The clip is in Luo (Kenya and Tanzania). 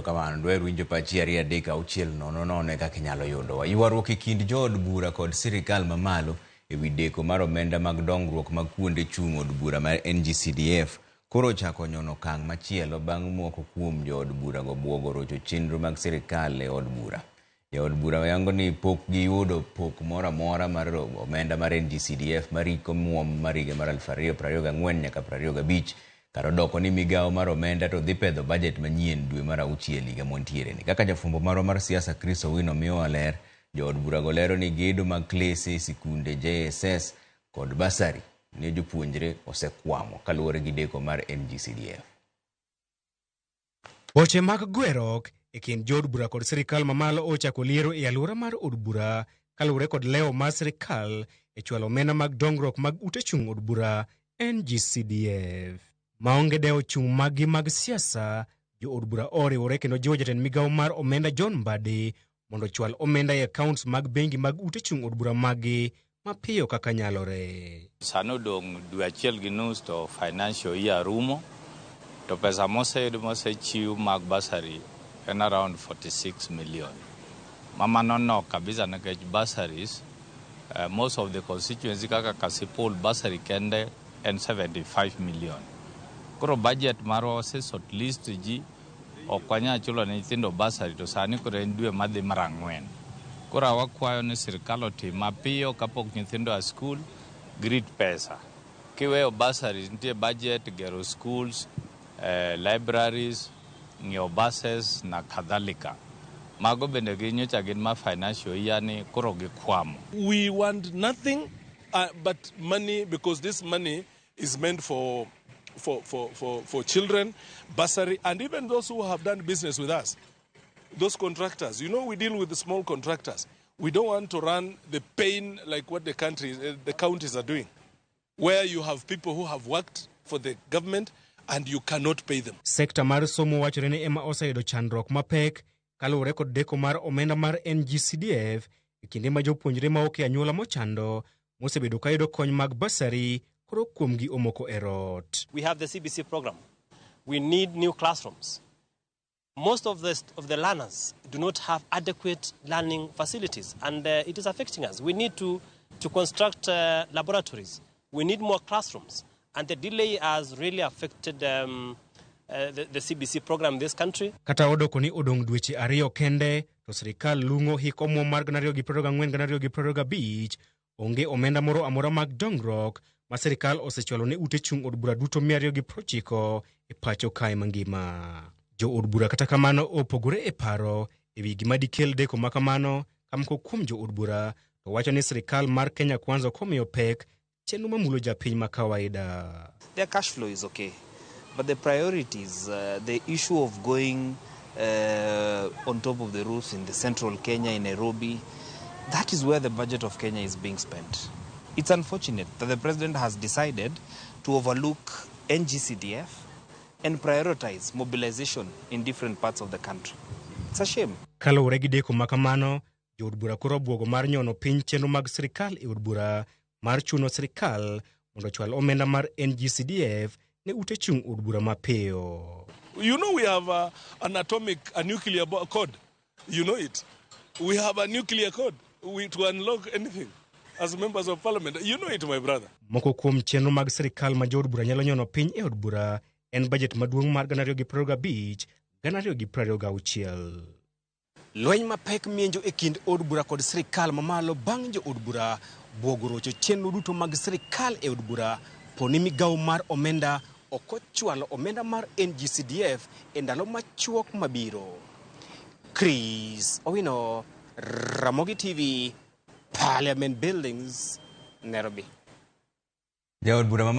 Erokamano. Dwaher winjo pachi 2 3 6 0 0 e kaka inyalo yudowa. Ywaruok e kind jood bura kod sirikal mamalo e wi deko mar omenda mag dongruok mag kuonde chung' od bura mar NGCDF koro ochako nyono okang' machielo bang' moko kuom jood burago buogo rocho chenro mag sirikal e od bura. Jood bura yango ni pok giyudo pok moro amora mar omenda mar NGCDF mariko muom mar higa mar 2024 nyaka 25 kar odoko ni migawo mar omenda to dhi pedho bajet manyien dwe mar auchiel higa mwantiere ni. Kaka jafwambo marwa mar siasa Chris Owino miyowa ler, jood burago lero ni gedo mag klese, sikunde, JSS kod bursary ne jopuonjre osekwamo kaluwore gi deko mar NGCDF. Boche mag gwerok e kind jood bura kod sirikal mamalo ochako liero e alwora mar od bura kaluwore kod lewo mar sirikal e chwalo omenda mag dongruok mag ute chung' od bura NGCDF. Maonge dewo chung' maggi mag siasa, jo od bura oriwore kendo jiwo jatend migawo mar omenda John Mbadi mondo ochwal omenda e accounts mag bengi mag ute chung' od bura maggi mapiyo kaka nyalore. Sani odong' dwe achiel gi nus to financial year rumo to pesa moseyud mosechiw mag bursary en around 46 million. Ma mano nok kabisa nikech bursaries most of the constituency kaka Kasipul bursary kende en 75 million. Koro budget marwa ose shortlist ji ok wanyal chulo ne nyithindo bursary to sani koro en dwe madhi mar ang'wen. Koro wakwayo ni sirikal otim mapiyo kapok nyithindo a skul girit pesa. Kiweyo bursary nitie budget gero schools, libraries, ng'iewo buses na kadhalika. Mago bende gi nyocha gin ma financial year ni koro gikwamo. We want nothing but money because this money is meant for children, bursary, and even those who have done business with us. Those contractors. We deal with the small contractors. We don't want to run the pain like what the counties are doing, where you have people who have worked for the government and you cannot pay them. Sekta mar somo wachore ni ema oseyudo chandruok mapek kaluwore kod deko mar omenda mar NGCDF e kinde ma jopuonjre ma ok e anyuola mochando mosebedo ka yudo kony mag bursary koro kuomgi omoko e rot. We have the CBC program. We need new classrooms. Most of the learners do not have adequate learning facilities, and it is affecting us. We need to construct laboratories. We need more classrooms. And the delay has really affected the CBC program in this country. Kata odoko ni odong' dweche 2 kende to sirikal lung'o hik omuom mar 2024 2025, onge omenda moro amora mag dongruok ma sirikal osechwalo ne ute chung' od bura duto 290 e pacho kae mangima. Jo od bura kata kamano opogore e paro e wi gima dikel deko ma kamano, ka moko kuom jo od bura to wacho ni sirikal mar Kenya Kwanza ok omiyo pek chenro mamulo japiny ma kawaida. Their cash flow is okay, but the priorities, the issue of going on top of the roofs in the central Kenya, in Nairobi, that is where the budget of Kenya is being spent. It's unfortunate that the president has decided to overlook NGCDF and prioritize mobilization in different parts of the country. It's a shame. Kaluwore gi deko ma kamano, jood bura koro obwogo mar nyono piny chenro mag sirikal e od bura mar chuno sirikal mondo ochwal omenda mar NGCDF ne ute chung' od bura mapiyo. We have an atomic, a nuclear code. You know it. We have a nuclear code to unlock anything as members of parliament. You know it, my brother. Moko kuom chenro mag sirikal ma jood bura nyalo nyono piny e od bura en bajet maduong' mar 2025 2026. Lweny mapek mienjo e kind od bura kod sirikal mamalo bang' jo od bura buogo rocho chenro duto mag sirikal e od bura po ni migawo mar omenda ok ochwalo omenda mar NGCDF e ndalo machuok mabiro. Chris Owino, Ramogi TV, Parliament Buildings, Nairobi. Jaod bura.